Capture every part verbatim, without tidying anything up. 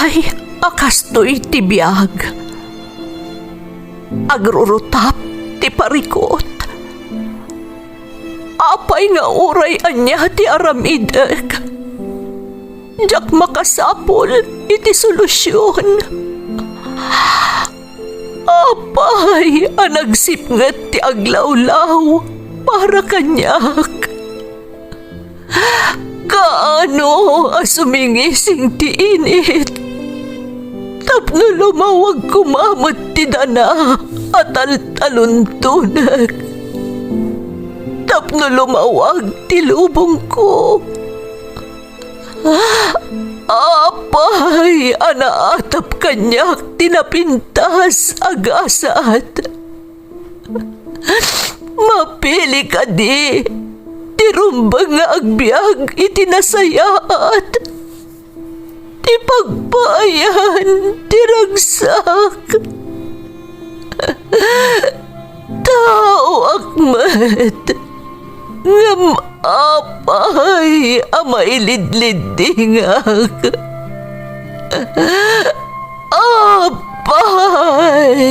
Ay, a kastoy ti biag. Agrurutap ti parikut. Apay nga uray ania ti aramidek, diak makasapul iti solusion. Apay a nagsipnget ti aglawlaw para kaniak? Kaano a sumingising ti init tapno lumawag koma met ti dana a taltaluntonek, tapno lumawag ti lubongko? Apay a naatap kaniak ti napintas a gasat? Mapili kadi ti rumbeng nga agbiag iti nasayaat, ti pagpaayan ti ragsak? Taoak met, ngem apay a mailidliddingak? Apay!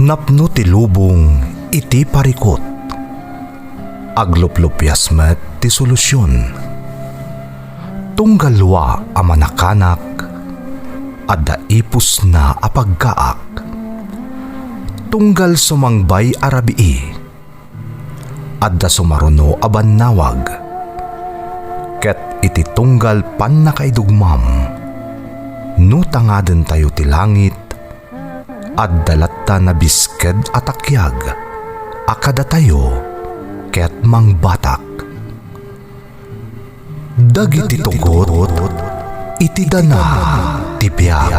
Napno ti lubong iti parikut. Agluplupias met ti solusion. Tunggal dua a manakanak, adda ipusna a pagkaak. Tunggal sumangbay a rabii, adda sumaruno a bannawag. Ket iti tunggal pannakaidugmam, no tangadentayo ti langit, adda latta nabisked a takiag a kadatayo ket mangbatak. Dagiti tugot iti dana ti biag.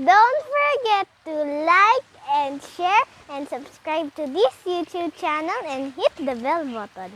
Don't forget to like and share and subscribe to this YouTube channel and hit the bell button.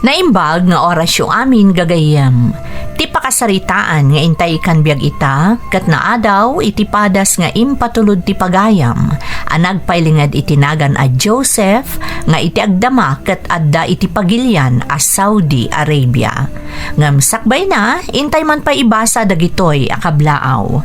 Naimbag nga orasyo amin, gagayyem. Ti pakasaritaan nga intay ikan biag ita, ket naadaw iti padas nga impatulod ti pagayam a nagpailinged iti nagan a Joseph, nga iti agdama ket adda iti pagilian a Saudi Arabia. Ngem sakbayna, intay man pay ibasa dagitoy a kablaaw.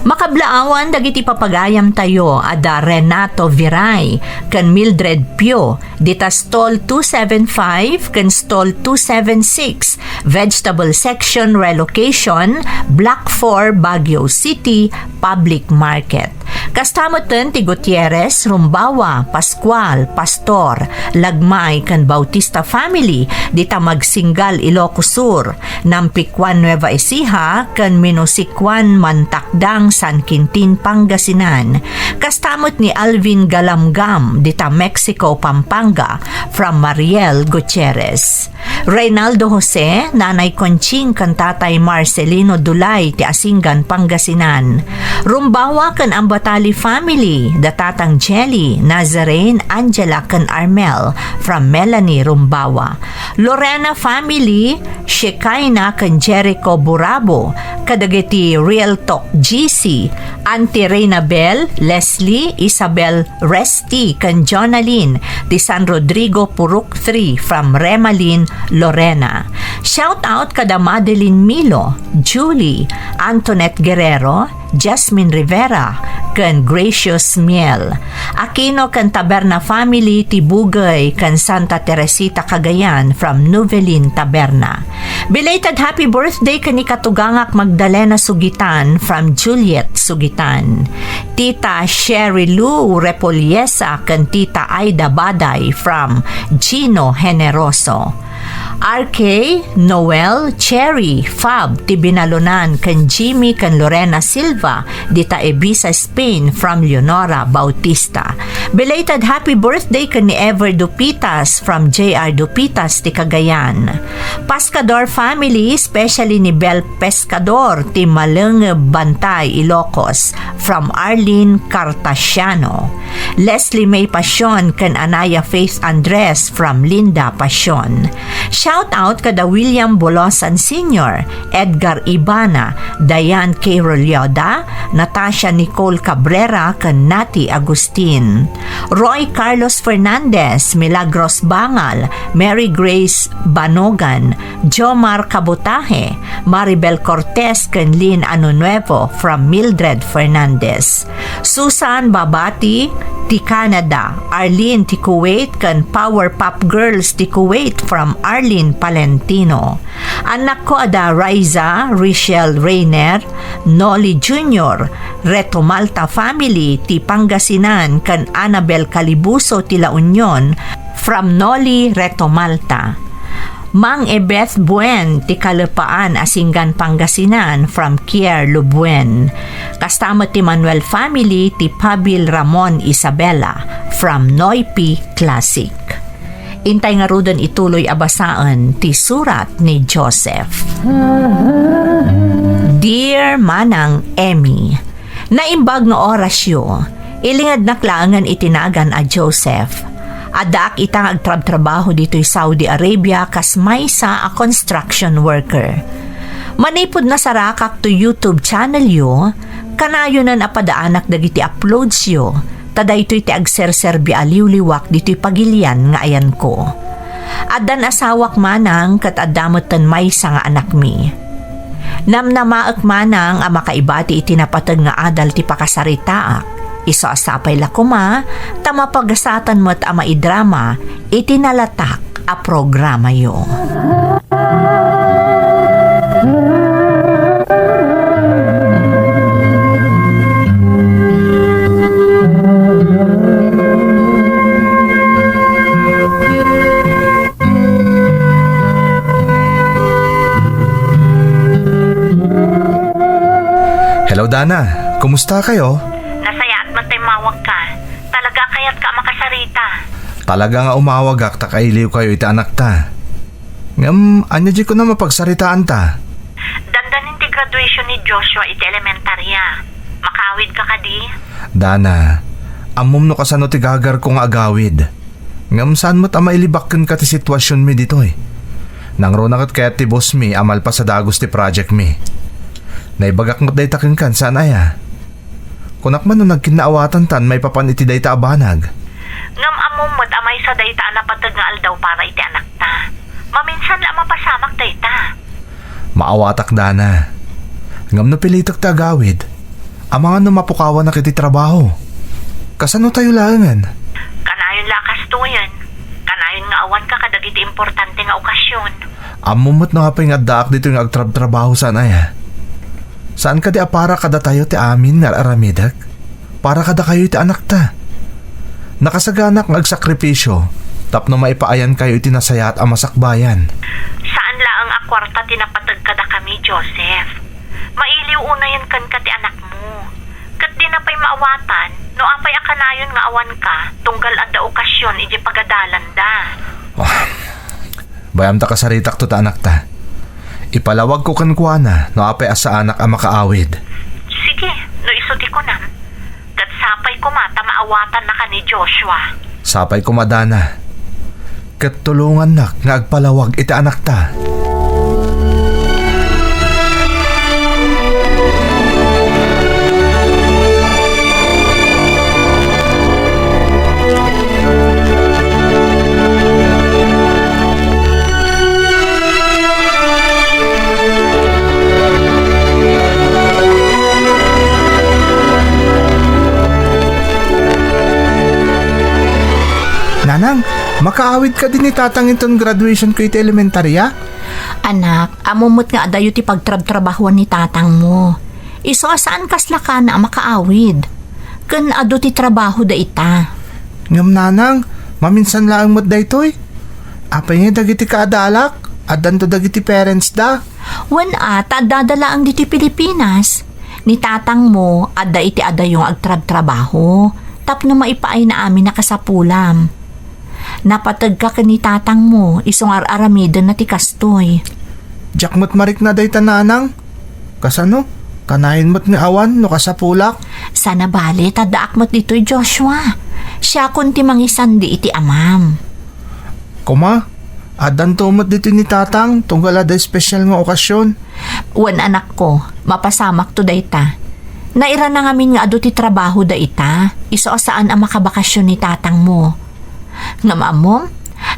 Makablaawan dagiti papagayamtayo a da Renato Viray ken Mildred Pio, dita Stall two seven five ken Stall two seven six, Vegetable Section Relocation, Block four, Baguio City, Public Market. Kasta metten ti Gutierrez, Rumbawa, Pascual, Pastor, Lagmay, ken Bautista family, dita Magsinggal, Ilocos Sur, Nampicuan, Nueva Ecija, ken Minosicuan, Mantakdang, San Quintin, Pangasinan. Kasta met ni Alvin Galamgam, dita Mexico, Pampanga, from Mariel Gutierrez. Reynaldo Jose, Nanay Conching, ken Tatay Marcelino Dulay ti Asingan, Pangasinan. Rumbawa ken Ambatali family, da Tatang Jelly, Nazarene, Angela, ken Armel, from Melanie Rumbawa. Lorena family, Shekinah ken Jericho Burabo, kadagiti Real Talk G C, Auntie Reina Bell, Leslie, Isabel, Resty, ken Jonalyn, ti San Rodrigo Purok three, from Remalin, Lorena. Shout out kada Madeline Milo, Julie, Antoinette Guerrero, Jasmine Rivera, ken Gracious Miel. Aquino ken Taberna family ti Bugey ken Santa Teresita Cagayan from Novelin Taberna. Belated happy birthday ken ni Katugangak Magdalena Sugitan from Juliet Sugitan. Tita Sherry Lou Repoliesa ken Tita Aida Baday from Gino Generoso. R K, Noel, Cherry, Fab, ti binalonan ken Jimmy ken Lorena Silva, dita Ibiza, Spain, from Leonora Bautista. Belated happy birthday ken ni Ever Dupitas from J R Dupitas ti Cagayan. Pascador family, especially ni Bel Pescador ti Malengeb, Bantay, Ilocos, from Arlene Cartasiano. Leslie May Pasion ken Anaya Faith Andres from Linda Pasion. Shout out kada William Bolosan Senior, Edgar Ibana, Diane K. Rolloda, Natasha Nicole Cabrera ken Nati Agustin. Roy Carlos Fernandez, Milagros Bangal, Mary Grace Banogan, Jomar Kabutahe, Maribel Cortez ken Lynn Anunuevo from Mildred Fernandez. Susan Babati ti Canada, Arlene ti Kuwait ken Power Pop Girls ti Kuwait from Arlene Palentino. Annakko a da Riza, Richelle Rayner, Noli Junior, Reto Malta family ti Pangasinan ken Annabel Calibuso ti La Union from Noli Reto Malta. Mang Ebeth Buen ti Kalupaan a Singgan Pangasinan from Kier Lubuen. Kasta met ti Manuel family ti Pabil Ramon Isabela from Noipi Classic. Intay ngaruden ituloy a basaen ti surat ni Joseph. Dear Manang Emmy, naimbag nga orasyo, ilingednak laengen iti nagan a Joseph. Addaak ita nga agtrabtrabaho ditoy Saudi Arabia kas maysa a construction worker. Manipud nasarakak to YouTube channel yo, kanayonen a padaanak dagiti uploads yo, ta daytoy ti agserserbi a liwliwak ditoy pagilian nga ayanko. Addan asawak manang ket adda metten maysa nga anakmi. Namnamaek manang a makaibati iti napateg nga adal ti pakasaritaak. Isu a sapay la koma ta mapagasatan met a maidrama iti nalatak a programayo. Hello, Dana. Kumusta kayo? Nasayaat met ta immawagka. Talaga a kayatka a makasarita. Talaga nga umawagak ta kailiwkayo iti anakta. Ngem, ania diay kunam a pagsaritaanta? Dandanin ti graduation ni Joshua iti elementarya. Makaawidka kadi? Dana, ammom no kasano ti gagarko nga agawid. Ngem saan met a mailibak kenka ti situasionmi ditoy. Nangruna ket kayat ti bossmi a malpas a dagus ti projectmi. Naibagak met dayta kenka, saan aya? Kunak man no nagkinnaawatan tan maipapan iti dayta a banag. Ngem ammom met a maysa dayta a napateg nga aldaw para iti anakta. Maminsan la a mapasamak dayta. Maawatak, Dana. Ngem no pilitek ti agawid, amangan no mapukawanak iti trabaho. Kasano tayo laengen? Kanayon la a kastoyen. Kanayon nga awanka kadagiti importante nga okasion. Ammom met no apay nga addaak ditoy nga agtrabtrabaho, saan aya? Saan kadi a para kadatayo ti amin nga ar-aramidek? Para kadakayo iti anakta. Nakasaganak nga agsakripisyo tapno maipaayankayo iti nasayaat a masakbayan. Saan laeng a kuarta ti napateg kadakami, Joseph. Mailiw unayen kenka ti anakmo. Ket dina pay maawatan no apay a kanayon nga awanka tunggal adda okasion idiay pagadalanda. Ah, bayam ta kasaritakto ta anakta. Ipalawagko kenkuana no apay a saanak a makaawid. Sige, no isu ti kunam. Ket sapay koma ta maawatannaka ni Joshua. Sapay koma, Dana. Ket tulongannak nga agpalawag iti anakta. Nanang, makaawid kadi ni tatang inton graduation ko iti elementarya? Anak, ammom met nga adayo ti pagtrabtrabahuan ni tatangmo. Isu a saan kaslakana a makaawid. Ken adu ti trabaho dayta. Ngem nanang, maminsan laeng met daytoy. Apay ngay dagiti kaadalak? Addanto dagiti parents da? Wen a, ta addada laeng ditoy Pilipinas. Ni tatangmo, adda iti adayo nga agtrabtrabaho. Tapno maipaayna amin a kasapulam. Napategka ken ni tatangmo, isu nga ar-aramidenna ti kastoy. Diak met marikna dayta, nanang. Kasano? Kanayon met nga awan no kasapulak? Saan a bale, ta addaak met ditoy, Joshua. Siakon ti mangisandi iti amam. Koma, addanto met ditoy ni tatang, tunggal adda espesyal nga okasyon. Wen, anakko, mapasamakto dayta. Nairana ngamin nga adu ti trabaho dayta, isu a saan a makabakasyon ni tatangmo. Ngem ammom,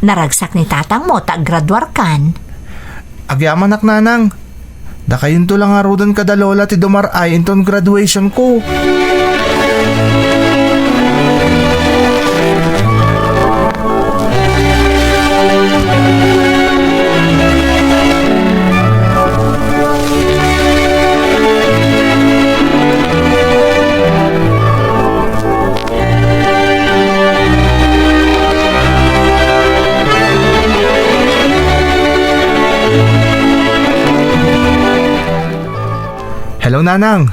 naragsak ni tatangmo ta aggraduarkan. Agyamanak, nanang. Dakayonto la ngaruden kada lola ti dumar-ay inton graduation ko. Hello, Nanang.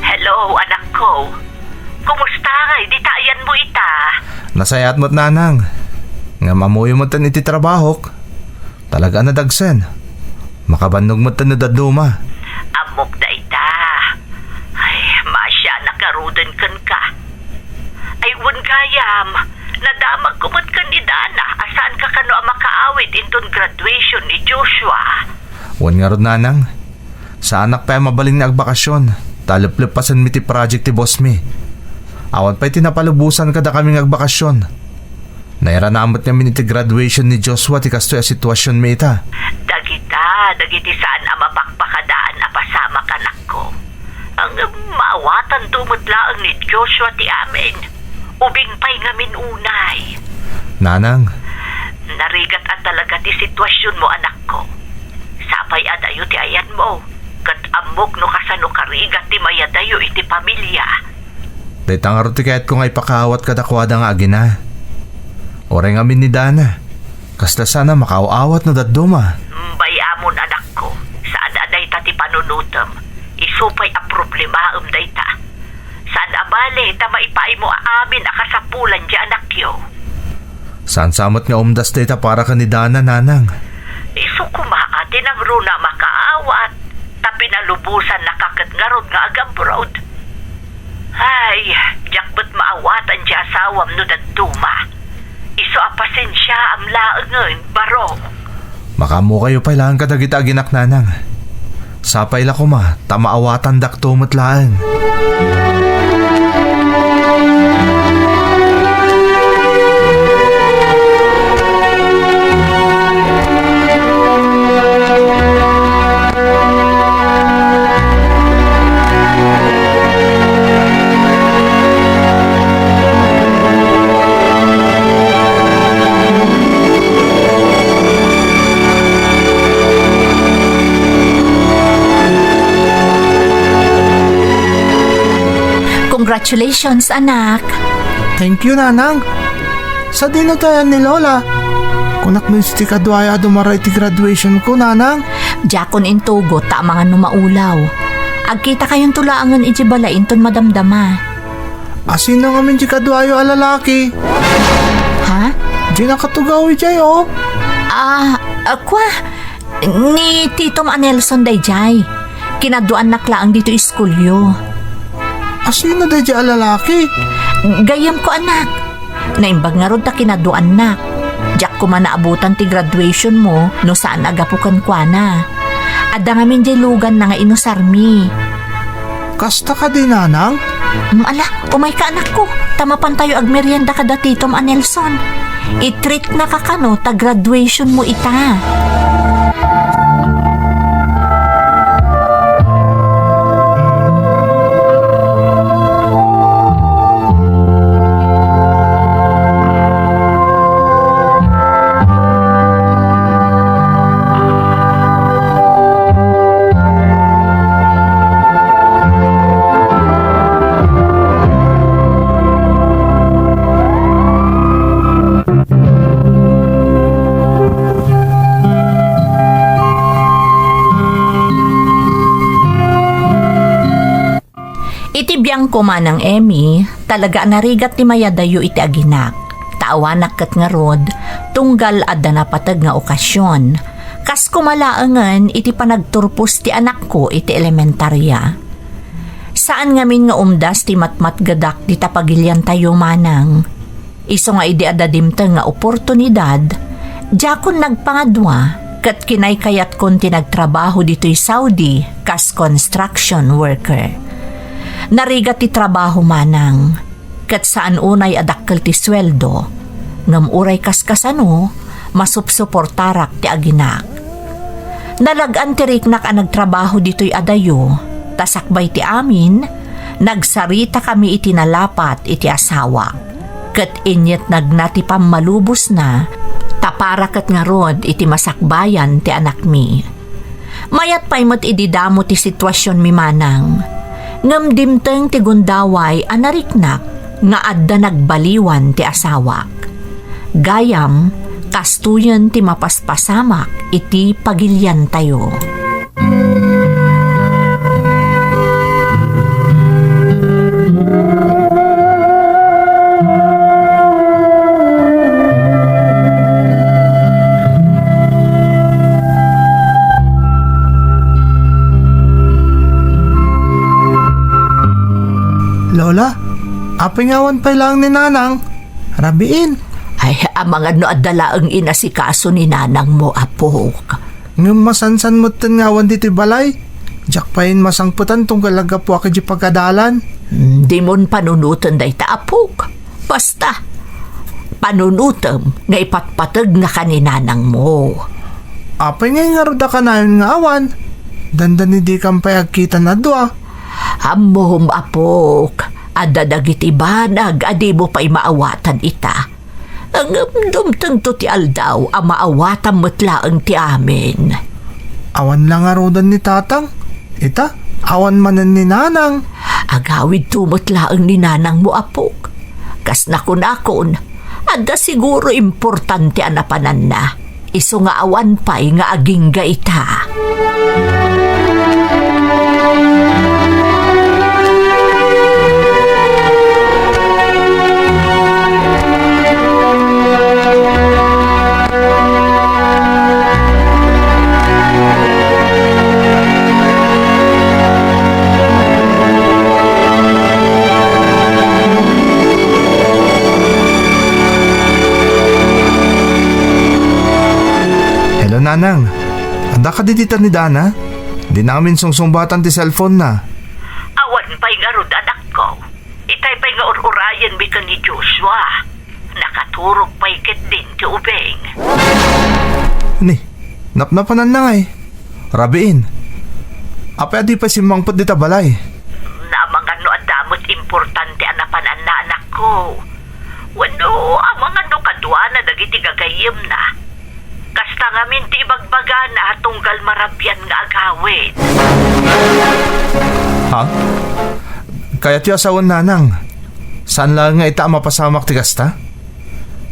Hello, anakko. Kumusta ngay dita ayanmo ita? Nasayaat met, Nanang. Ngem ammoyo metten iti trabahok. Talaga a nadagsen. Makabannog metten no dadduma. Ammok dayta. Ay, maasianak ngaruden kenka. Ay, wen gayam, nadamagko met ken ni Dana a saanka kano a makaawid inton graduation ni Joshua. Wen ngarud, Nanang. Saanak pay a mabalin nga agbakasyon, ta lepleppasenmi ti project ti bossmi. Awan pay ti napalubosan kadakami nga agbakasyon. Nairana met ngamin iti graduation ni Joshua ti kastoy a situasionmi ita. Dagita, dagiti saan a mapakpakadaan a pasamak, anakko. Ngem maawatanto met laeng ni Joshua ti amin. Ubing pay ngamin unay. Nanang. Narigat a talaga ti situasionmo, anakko. Sapay a dayo ti ayanmo, ket ammok no kasano karigat ti mayadayo iti pamilia. Dayta ngarud ti kayatko nga ipakaawat kadakuada nga agina. Uray ngamin ni Dana, kasla saan a makaaw-awat no dadduma. Bay-amon, anakko, saan a dayta ti panunotem. Isu pay a problemaem dayta. Saan a bale ta maipaaymo amin a kasapulan ti anakyo. Saan sa met nga umdas dayta para ken ni Dana, Nanang. Isu koma a ti nangruna a makaawat, ta pinalubosannaka ket ngarud nga agabroad. Ay, diak met maawatan ti asawam no dadduma. Isu a pasensiaam laengen, baro. Makaammokayo pay laeng kadagita aginak, Nanang. Sapay la koma ta maawatandakto met laeng. Congratulations, anak. Thank you, Nanang. Sadino tayan ni Lola? Kunak no isu ti kaduayo a dumara iti graduation ko, Nanang. Diakon intugot ta amangan no maulaw. Agkitakayonto laengen iti balay inton madamdama. Asino ngamin ti kaduayo a lalaki? Ha? Diay nakatugaw idiay, oh. Ah, ah, kwa? Ni Titom a Nelson daydiay. Kinaduanak laeng ditoy iskulyo. Asino daydiay a lalaki? Gayyemko, anak. Naimbag ngarud ta kinaduanak. Diak koma naabutan ti graduation mo no saan a gapu kenkuana. Adda ngamin diay luganna nga inusarmi. Kasta kadi, Nanang? Mm, ala, umayka, anakko, ta mapantayo agmerienda kada Titom a Nelson. I-treatnaka kano ta graduation mo ita. Kumanang Emmy, talaga a narigat ti mayadayo iti aginak. Ta awanak ket ngarud, tunggal adda napateg nga okasion. Kas koma laengen iti panagturpos ti anakko iti elementaria. Saan ngamin nga umdas ti matmatgedak dita pagiliantayo, manang. Isu nga idi adda dimteng nga oportunidad, diakon nagpangadua ket kinaykayatkon ti nagtrabaho ditoy Saudi kas construction worker. Narigat ti trabaho, manang, ket saan unay a dakkel ti sueldo, ngem uray kaskasano, masupsuportarak ti aginak. Nalag-an ti riknak a nagtrabaho ditoy adayo, ta sakbay ti amin, nagsaritakami iti nalapat iti asawak, ket inyetnagna ti pammalubosna, ta para ket ngarud iti masakbayan ti anakmi. Mayat pay met idi damo ti situasionmi, manang, ngem dimteng ti gundaway a nariknak nga adda nagbaliwan ti asawak. Gayam, kastoyen ti mapaspasamak iti pagiliantayo. Lola, apay nga awan pay laeng ni Nanang? Rabiin. Ay, amangan no adda laeng inasikaso ni nanangmo, apok. Ngem masansan metten nga awan ditoy balay. Diak pay masangpetan tunggal aggapuak iti pagadalan. Hmm, dimon panunoten dayta, apok. Basta, panunotem nga ipatpateg nga kan ni nanangmo. Apay ngay ngarud a kanayon nga awan? Dandani dikan pay agkitan a dua. Ammom, apok, adda dagiti banag a dimo pay maawatan ita. Ngem dumtengto ti aldaw a maawatam met laeng ti amin. Awan la ngaruden ni Tatang. Ita, awan manen ni Nanang. Agawidto met laeng ni nanangmo, apok. Kas nakunakon, adda siguro importante a napananna. Isu nga awan pay nga agingga ita. Hello, Nanang. Adda kadi dita ni Dana? Dina ngamin sungsungbatan ti cellphone na. Awan pay ngarud, anakko. Itay pay nga ur-urayenmi ken ni Joshua. Nakaturog pay ketdin ti ubing. Ni, napnapananna ngay. Rabiin. Apay a di pay simmangpet dita balay? Amangan no adda met importante a napananna, anakko. Wenno, amangan no kaduana dagiti gagayyemna. Kasta ngamin ti ibagbagana tunggal marabian nga agawid. Ha? Kayatyo a sawen, Nanang? Saan laeng nga ita a mapasamak ti kasta?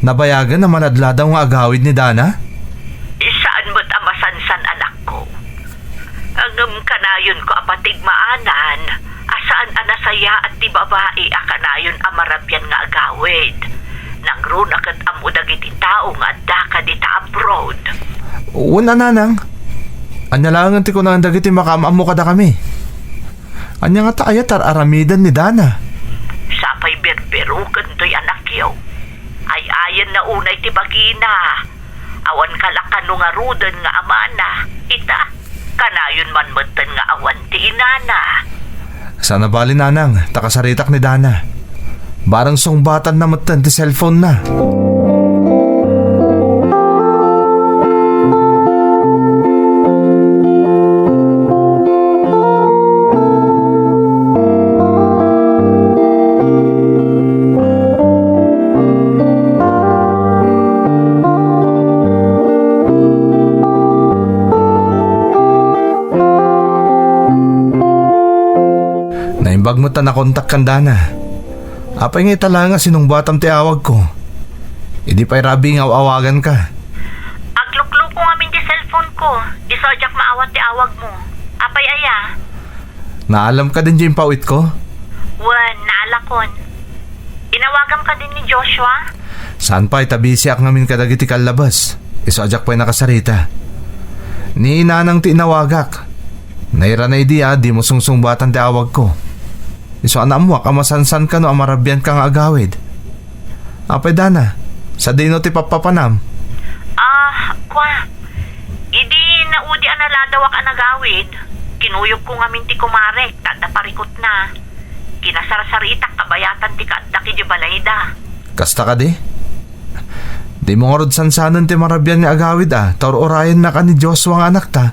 Nabayagen a maladladaw nga agawid ni Dana? Saan met a masansan, anakko. Ngem kanayonko a patigmaanan a saan a nasayaat ti babai a kanayon a marabian nga agawid. Nangruna ket ammo dagiti tao nga adda kadita abroad. Wen a, Nanang. Ania laengen ti kunaen dagiti makaam-ammo kadakami? Ania ngata aya ti ar-aramiden ni Dana? Sapay berberoken toy anakyo. Ay-ayenna unay ti bagina. Awan kalakano ngaruden nga amana. Ita, kanayon man metten nga awan ti inana. Saan a bali, Nanang, ta kasaritak ni Dana. Barang sungbatanna metten ti cellphone na. Naimbag met a nakontak kan Dana. Apay nga ita laeng a sinungbatam ti awagko? Idi pay rabii nga aw-awaganka. Aglukluko ngamin ti cellphone ko, isu a diak maawat ti awagmo. Apay aya? Naalam ka din ti impawitko? Wen, naalakon. Inawagam kadi ni Joshua? Saan pay, ta bisiak ngamin kadagiti kallabas. Isu a diak pay nakasarita. Ni nanang ti inawagak. Nairana idi a dimo sungsungbatan ti awagko. Isu a naammoak a masansan kano a marabianka nga agawid. Apay, Dana, sadino ti pappapanam? Ah, kua. Idi naudi a naladawak a nagawid, kinuyogko ngamin ti kumarek ta adda parikutna. Kinasarsaritak kabayatan ti kaaddak idiay balayda. Kasta kadi? Dimo ngarud sansanen ti marabian nga agawid a, ta ur-urayennak a ni Joshua nga anakta.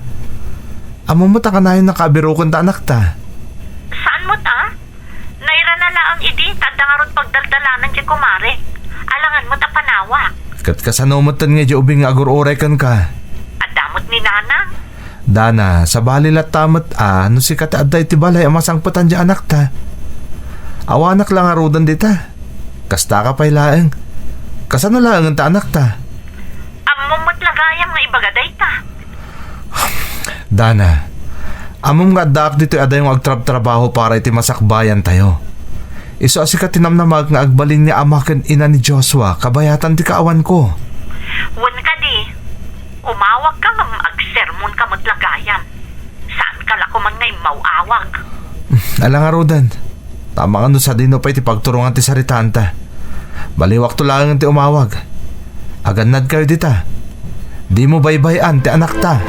Ammom met a kanayon nakabirokenta anakta. Saan met a? Nairana laeng idi ta adda ngarud pagdaldalanan ti kumarek. Alangan met a panawak. Ket kasano metten nga idiay ubing nga agur-uray kenka? Adda met ni nanang. Dana, sabali latta met a no sika ti adda iti balay a masangpetan diay anakta. Awanak la ngaruden dita. Kastaka pay laeng. Kasano laengen ta anakta? Ammom met la gayam nga ibaga dayta. Dana, ammom nga addaak ditoy adayo nga agtrabtrabaho para iti masakbayantayo. Isu a sika ti namnamaek nga agbalin nga ama ken ina ni Joshua, kabayatan ti kaawanko. Wen kadi, umawagka ngem agsermonka met la gayam. Saanka la koman nga immaw-awag. Ala ngaruden. Tama nga no sadino pay ti pagturongan ti saritaanta. Baliwakto laeng ti umawag. Agannadkayo dita. Dimo baybay-an ti anakta.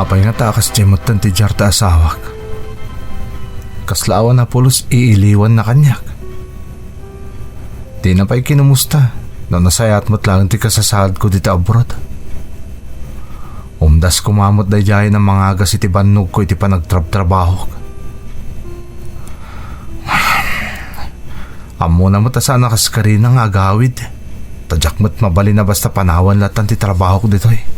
Apay ngata a kasdiay metten ti diarta asawak? Kasla awan a pulos iiliwanna kaniak. Dina pay kinumusta no nasayaat met laeng ti kasasaadko dita abroad. Umdas koma met daydiay a mangagas iti bannogko iti panagtrabtrabahok. Ammona met a saan a kas karina nga agawid, ta diak met mabalin a basta panawan lattan ti trabahok ditoy.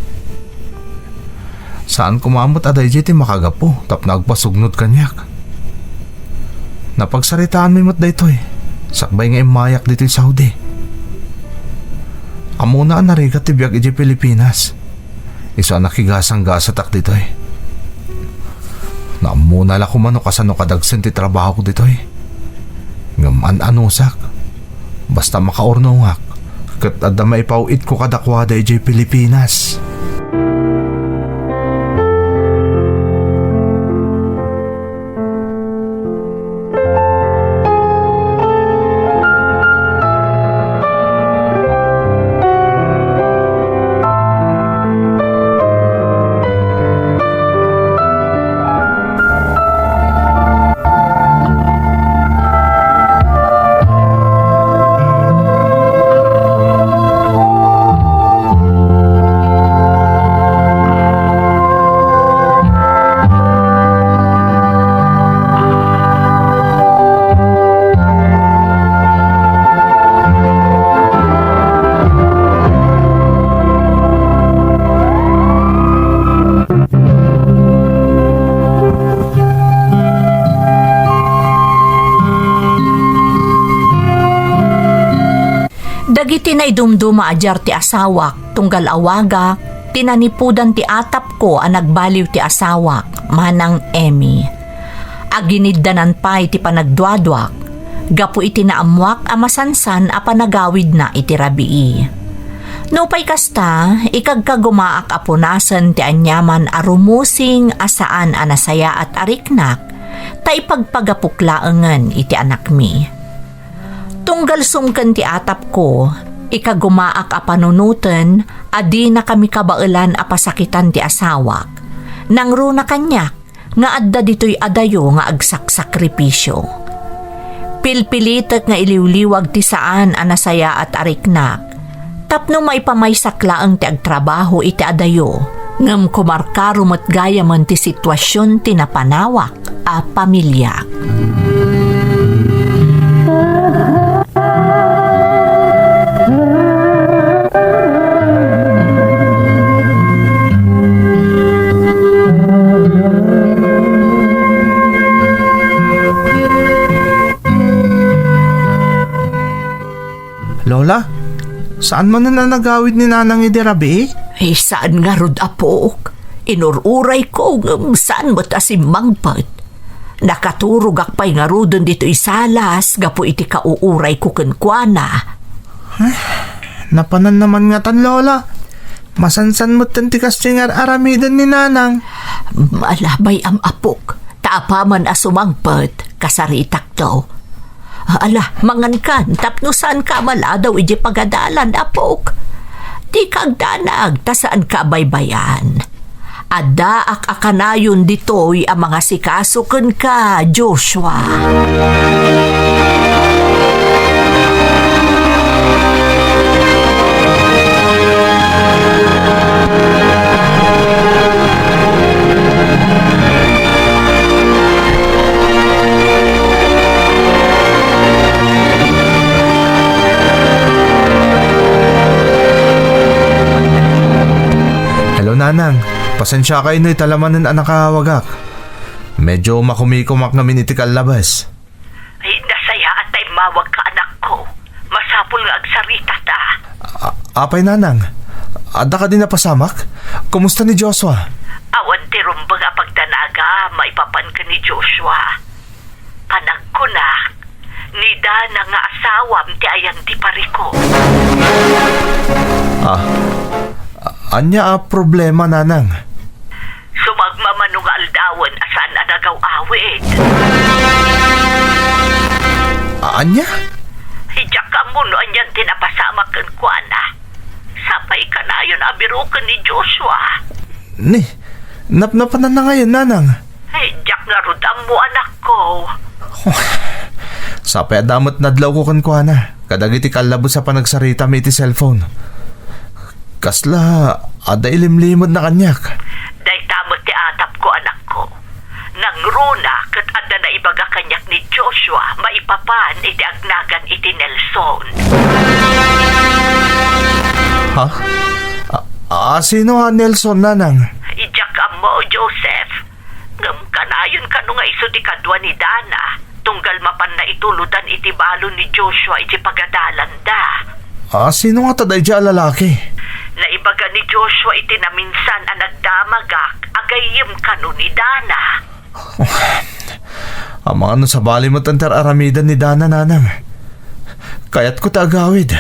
Saan koma met a daydiay ti makagapu tapno agpasugnod kaniak. Napagsaritaanmi met daytoy, sakbay nga immayak ditoy Saudi. Ammona a narigat ti biag idiay Pilipinas. Isu a nakigasanggasatak ditoy. Naammona la koma no kasano kadagsen ti trabahok ditoy. Ngem an-anusak. Basta makaurnongak, ket adda maipaw-itko kadakuada idiay Pilipinas. Dagiti naidumduma a diar ti asawak, tunggal awagak, tinanipudan ti atapko a nagbaliw ti asawak, Manang Emmy. Aginiddanan pay ti panagduaduak, gapu iti naammoak a masansan a panagawidna iti rabii. Nupay kasta, ikagkagumaak a punasen ti aniaman a rumusing a saan a nasayaat a riknak, ta ipagpagapok laengen iti anakmi. Tunggal sumken ti atapko, ikagumaak a panunoten a dinakami kabaelan a pasakitan ti asawak. Nangruna kaniak, nga adda ditoy adayo nga agsaksakripisio. Pilpilitek nga iliwliwag ti saan a nasayaat a riknak tapno maipamaysak laeng ti agtrabaho iti adayo, ngem kumarkaro met gayamen ti situasion ti napanawak a pamiliak. La, saan manen a nagawid ni Nanang idi rabii? Ay, saan ngarud, apok. Inur-urayko ngem saan met a simmangpet. Nakaturogak pay ngaruden ditoy salas gapu iti kauurayko kenkuana. Ay, napananna man ngatan, Lola. Masansan metten ti kastoy nga ar-aramiden ni Nanang. Ala, bay-am, apok, ta apaman a sumangpet, kasaritakto. Ala, mangankan tapno saanka a maladaw idiay pagadalan, apok. Dika agdanag ta saanka a baybay-an. Addaak a kanayon ditoy a mangasikaso kenka, Joshua. Hello, Nanang. Pasensiakayno ita la manen a nakaawagak. Medyo makumikumak ngamin iti kallabes. Ay, nasayaat ta immawagka, anakko. Masapul nga agsaritata. A-, apay, Nanang? Adda kadi napasamak? Kumusta ni Joshua? Awan ti rumbeng a pagdanaga maipapan ken ni Joshua. Panagkunak, ni Dana nga asawam ti ayan ti pariko. Ah, a-, ania a problema, Nanang? Sumagmamano nga aldawen a saan a nagaw-awid. A-, ania? Diak ammo no anian ti napasamak kenkuana. Sapay kanayon a biroken ni Joshua. Ni, napnapananna ngayen, Nanang? Diak ngarud ammo, anakko. Sapay adda met nadlawko kenkuana kadagiti kallabes a panagsaritami iti cellphone. Kasla adda ilimlimedna kaniak. Dayta met ti atapko, anakko. Nangruna ket adda naibaga kaniak ni Joshua maipapan iti agnagan iti Nelson. Ha? A, a, sino a Nelson, Nanang? Diak ammo, Joseph. Ngem kanayon kano nga isu ti kadua ni Dana, tunggal mapanna itulodan iti balon ni Joshua iti pagadalanda. A, sino ngata daydiay a lalaki? Naibaga ni Joshua iti naminsan a nagdamagak a gayyem kano ni Dana. Amangan no sabali met ti ar-aramiden ni Dana, Nanang. Kayatko ti agawid,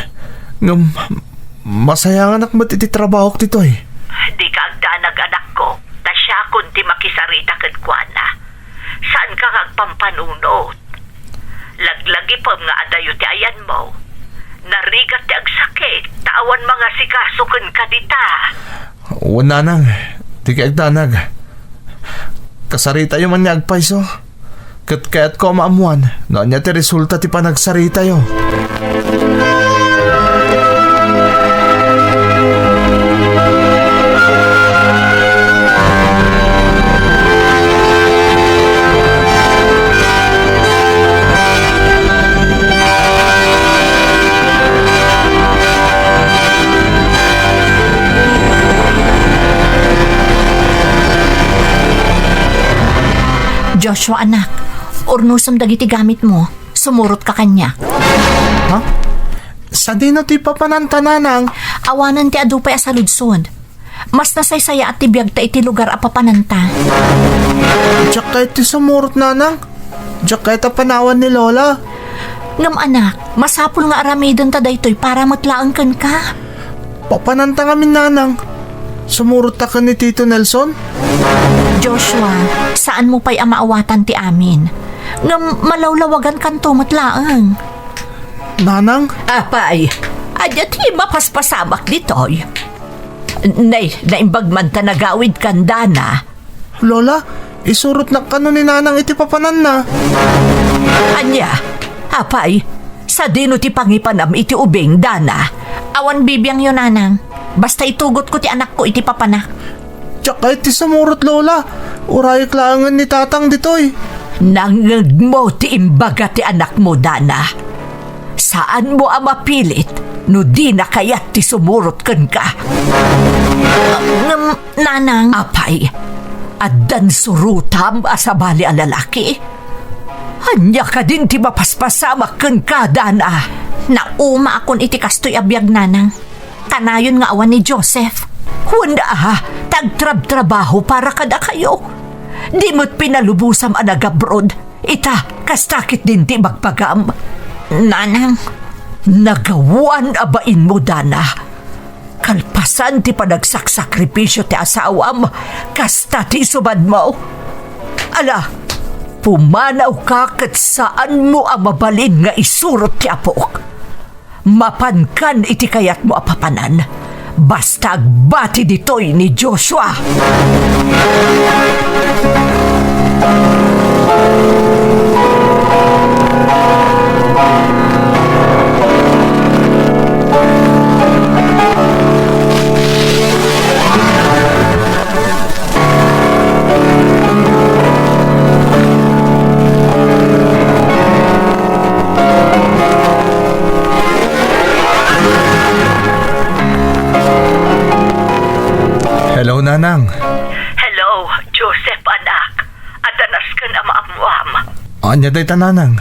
ngem masayanganak met iti trabahok ditoy. Dika agdanag, anakko, ta siakon ti makisarita kenkuana. Saanka nga agpampanunot. Laglagipem nga adayo ti ayanmo. Narigat ti agsakit, ta awan mangasikaso kenka dita. Wen, Nanang, dika agdanag. Kasaritayo man nga agpayso. Ket kayatko a maammoan no ania ti resulta ti panagsaritayo. Joshua, anak, urnosem dagiti gamitmo. Sumurotka kaniak. Ha? Sadino ti papananta, Nanang? Awanen ti adu pay a saludsod. Mas nasaysayaat ti biagta iti lugar a papananta. Diak kayat ti sumurot, Nanang. Diak kayat a panawan ni Lola. Ngem, anak, masapul nga aramidenta daytoy para met laeng kenka. Papananta ngamin, Nanang. Sumurotta ken ni Tito Nelson? Joshua, saanmo pay a maawatan ti amin. Ngem malawlawagankanto met laeng. Nanang? Apay, ania ti mapaspasamak ditoy? Nay, naimbag man ta nagawidkan, Dana. Lola, isurotnak kano ni Nanang iti papananna. Ania? Apay, sadino ti pangipanam iti ubing, Dana? Awan bibiangyo, Nanang. Basta itugotko ti anakko iti papanak. Diak kayat ti sumurot, Lola. Urayek laengen ni Tatang ditoy. Nangngegmo ti imbaga ti anakmo, Dana. Saanmo a mapilit no dina kayat ti sumurot kenka. Ngem, Nanang. Apay, addan surotam a sabali a lalaki? Ania kadin ti mapaspasamak kenka, Dana? Naumaakon iti kastoy a biag, nanang. Kanayon nga awan ni Joseph. Wen a, ta agtrabtrabaho para kadakayo. Di met pinalubosam a nagabroad. Ita, kasta ketdin ti ibagbagam. Nanang. Nagawan a bainmo, Dana. Kalpasan ti panagsaksakripisio ti asawam, kasta ti isubadmo. Ala, pumanawka ket saanmo a mabalin nga isurot ti apok. Mapankan iti kayatmo a papanan. Basta agbati ditoy ni Joshua. Hello, Nanang. Hello, Joseph, anak. Adda nasken a maammoam. Ania dayta, Nanang?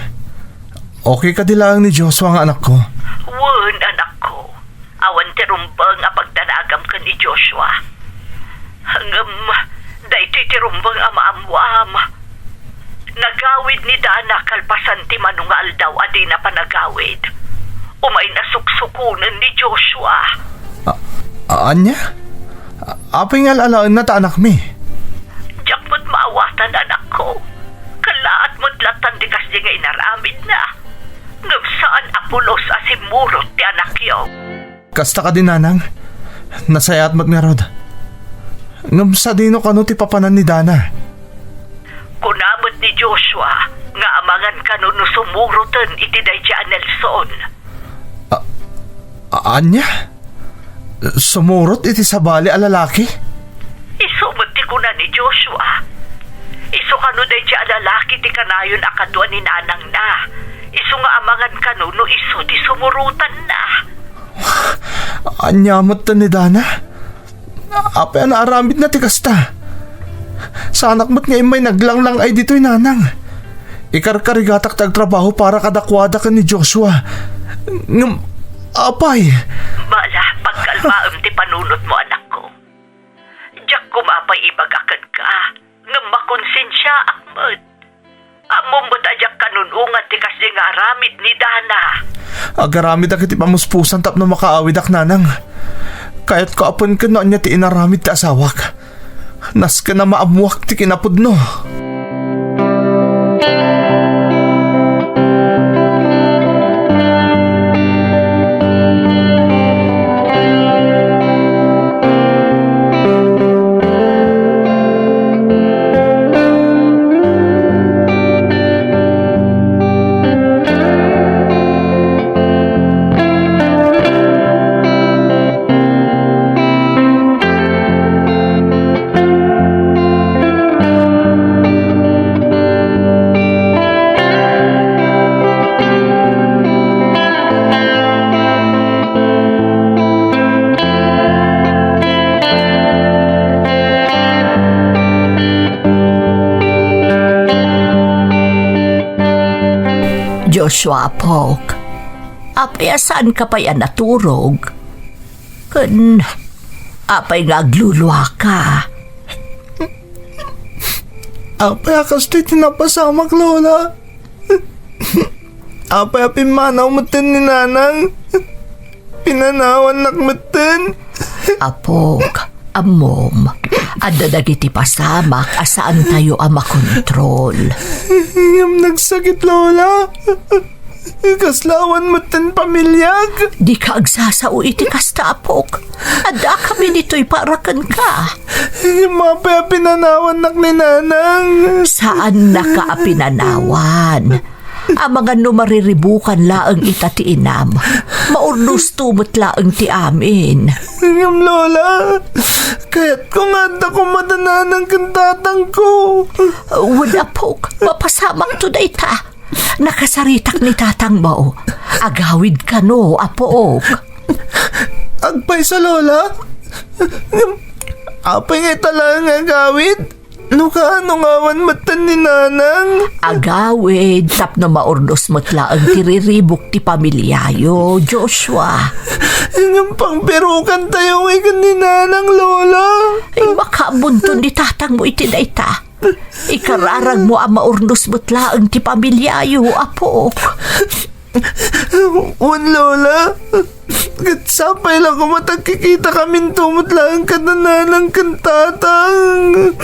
Okay kadi laeng ni Joshua nga anakko? Wen, anakko. Awan ti rumbeng a pagdanagam ken ni Joshua. Ngem daytoy ti rumbeng a maammoam. Nagawid ni Dana kalpasan ti mano nga aldaw a dina panagawid. Umayna suksukonen ni Joshua. A-, a-, ania? A-, apay nga al-alaenna ta anakmi? Diak met maawatan, anakko. Kallaat met lattan ti kasdi nga inaramidna. Ngem saan a pulos a simmurot ti anakyo. Kasta kadi, Nanang? Nasayaat met ngarud. Ngem sadino kano ti papanan ni Dana? Kuna met ni Joshua nga amangan kano no sumuroten iti daydi a Nelson. A-, a-, ania? Sumurot iti sabali a lalaki? Isu met ti kuna ni Joshua. Isu kano daydi a lalaki ti kanayon a kadua ni nanangna. Isu nga amangan kano no isu ti sumurotanna. Ania met ti ni Dana? Apay a naaramidna ti kasta? Saanak met nga immay naglanglang-ay ditoy, Nanang. Ikarkarigatak ti agtrabaho para kadakuada ken ni Joshua. Ngem, apay? Bala, pagkalmaem ti panunotmo, anakko. Diak koma pay ibaga kenka, ngem makonsensiaak met. Ammom met a diak kanun-ongan ti kasdi nga aramid ni Dana. Agaramidak iti pamuspusan tapno makaawidak, Nanang. Kayatko a penken no ania ti inaramid ti asawak. Nasken a maammoak ti kinapudno. Joshua, apok, apay a saanka pay a naturog? Ken apay nga agluluaka? Apay a kastoy ti napasamak, Lola? Apay a pimmanaw metten ni Nanang? Pinanawannak metten. Apok, ammom, adda dagiti pasamak a saantayo a makontrol. Ngem nagsakit, Lola. Kasla awan metten pamiliak. Dika agsasao iti kasta, apok. Addakami ditoy para kenka. Ngem apay a pinanawannak ni Nanang? Saannaka a pinanawan. Amangan no mariribukan laeng ita ti inam. Maurnosto met laeng ti amin. Ngem, Lola, kayatko nga adda koma da Nanang ken Tatangko. Wen, apok, mapasamakto dayta. Nakasaritak ni tatangmo. Agawid kano, apok. Agpayso, Lola? Apay nga ita laeng nga agawid? No kaano ngawan metten ni Nanang? Agawid tapno maurnos met laeng ti riribuk ti pamiliayo, Joshua. Ngem pangbirukantayo ngay ken ni Nanang, Lola. Ay, makabuntun ni tatangmo iti dayta. Ikararagmo a maurnos met laeng ti pamiliayo, apok. Wen, Lola. Ket sapay la koma ta agkikitakaminto met laeng kada Nanang ken Tatang.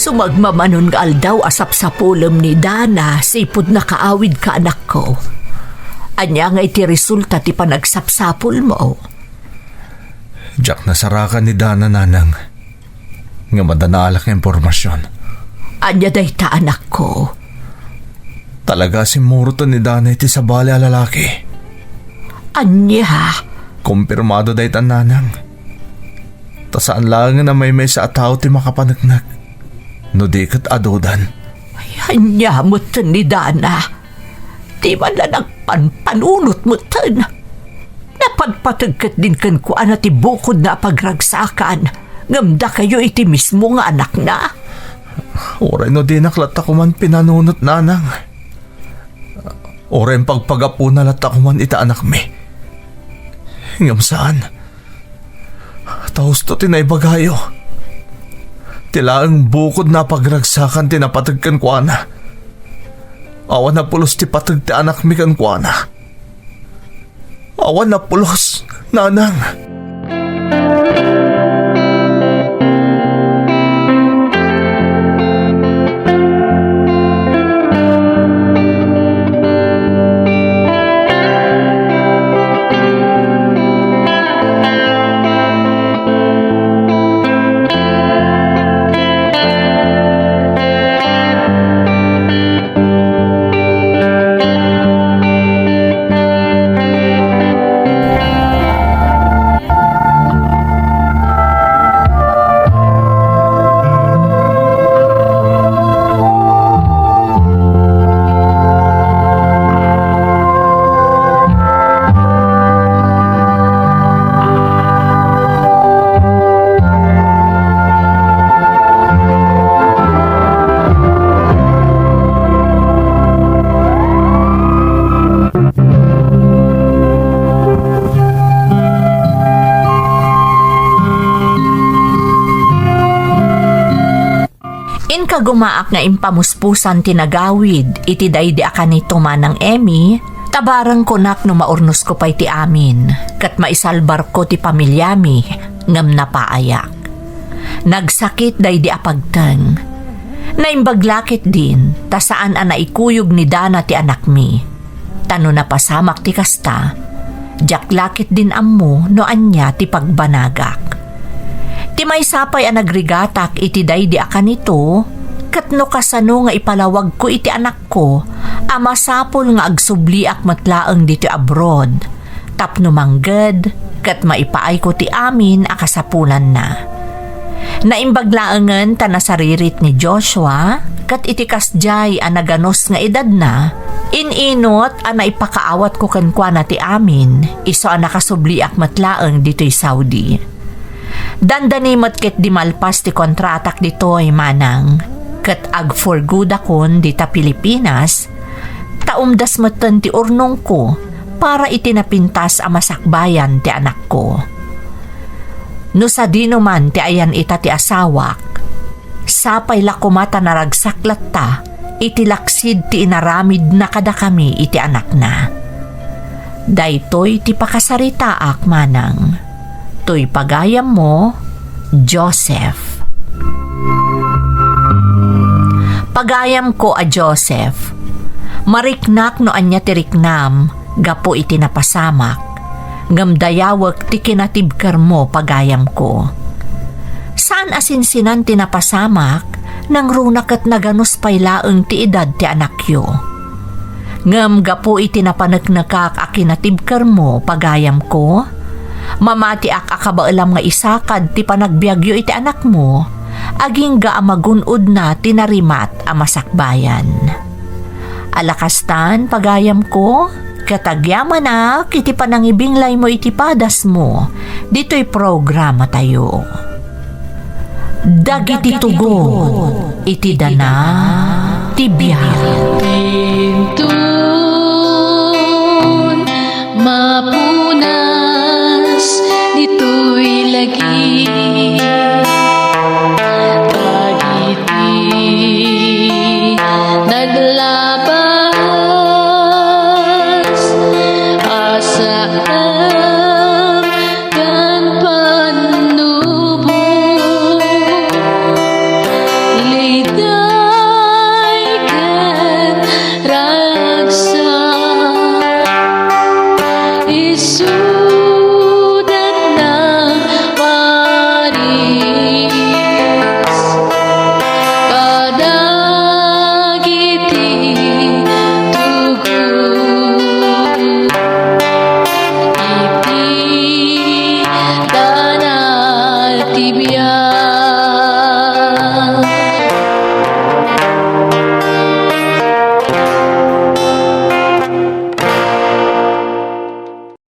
Sumagmamanon nga aldaw a sapsapulem ni Dana, sipud nakaawidka, anakko. Ania ngay ti resulta ti panagsapsapulmo? Diak nasarakan ni Dana, Nanang. Ngem adda naalak nga impormasion. Ania dayta, anakko? Talaga a simmuroten ni Dana iti sabali a lalaki. Ania? Kompirmado dayta, Nanang. Ta saan laengen a maymaysa a tao ti makapaneknek, no di ket adudan. Ay, ania metten ni Dana? Di man la nagpanpanunot metten. Napatpateg ketdin kenkuana ti bukodna a pagragsakan, ngem dakayo iti mismo nga anakna. Uray no dinak latta koman pinanunot, Nanang. Uray pagpagapuna latta koman iti anakmi. Ngem saan. Ta husto ti naibagayo. Ti laeng bukodna a pagragsakan ti napateg kenkuana. Awan a pulos ti pateg ti anakmi kenkuana. Awan a pulos, Nanang. Inkagumaak nga impamuspusan ti nagawid iti daydi a kanito, Manang Emmy, ta bareng kunak no maurnosko pay ti amin, ket maisalbarko ti pamiliami, ngem napaayak. Nagsakit daydi a pagteng. Naimbag la ketdin, ta saan a naikuyog ni Dana ti anakmi. Ta no napasamak ti kasta, diak la ketdin ammo no ania ti pagbanagak. Ti maysa pay a nagrigatak iti daydi a kanito, ket no kasano nga ipalawagko iti anakko a masapul nga agsubliak met laeng ditoy abroad, tapno mangged ket maipaayko ti amin a kasapulanna. Naimbag laengen ta nasaririt ni Joshua, ket iti kasdiay a naganus nga edadna, in-inut a naipakaawatko kenkuana ti amin, isu a nakasubliak met laeng ditoy Saudi. Dandani met ketdi malpas ti kontratak ditoy, Manang, ket ag-for goodakon dita Pilipinas, ta umdas metten ti urnongko, para iti napintas a masakbayan ti anakko. No sadino man ti ayan ita ti asawak, sapay la koma ta naragsak latta iti laksid ti inaramidna kadakami iti anakna. Daytoy ti pakasaritaak manang. Toy pagayammo, Joseph. Pagayamko a Joseph, mariknak no ania ti riknam gapu iti napasamak, ngem dayawek ti kinatibkermo, pagayamko. Saan a sinsinan ti napasamak, nangruna ket naganus pay laeng ti edad ti anakyo. Ngem gapu iti napaneknekak a kinatibkermo, pagayamko, mamatiak a kabaelam nga isakad ti panagbiagyo iti anakmo, agingga a magun-odna ti narimat a masakbayan. Ala kastan, pagayamko, ket agyamanak iti panangibinglaymo iti padasmo ditoy programatayo. Dagiti tugot iti dana ti biag. Pinto